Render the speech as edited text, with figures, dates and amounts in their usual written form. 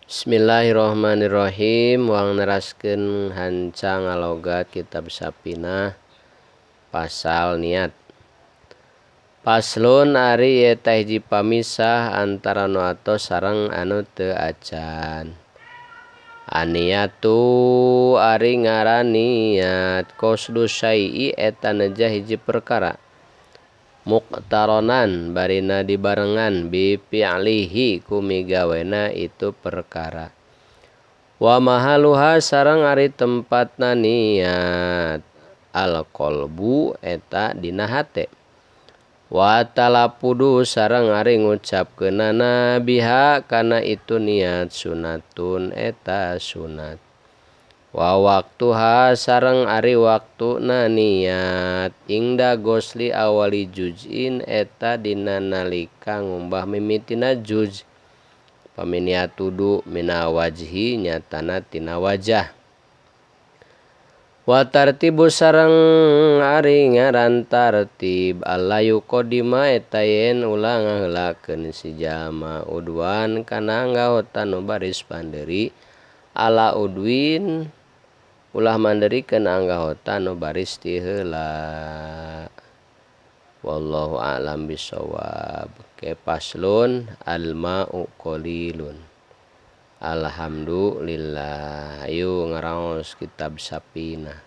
Bismillahirrahmanirrahim. Wang neraskeun hanca ngalogat kitab Sapinah pasal niat. Paslon ari eta hiji pamisah antara nu atos sareng anu teu acan. Aniatu ari ngaran niat qasdu syai'i eta neja hiji perkara. Muqtaronan barina dibarengan bi fi'lihi ku migawena itu perkara. Wa mahaluha sareng ari tempatna niat al-qalbu eta dina hate. Wa talafudu sareng ari ngucapkeunana biha kana itu niat sunatun eta sunat. Wa waktuha sareng ari waktuna niat ingda gosli awali juz'in eta dina nalika ngumbah mimitina juz. Pami niat wudu mina wajhi nyatana tina wajah. Wa tartibu sareng ari ngaran tartib alla yuqaddima eta yen ulah ngaheulakeun si jalma udwan kana anggota nu baris pandeuri ala udwin ulah manderikeun anggota nu baris ti heula. Wallahu a'lam bishawab. Ke paslon al-ma'u qalilun. Alhamdulillah. Ayo ngaraos kitab Sapinah.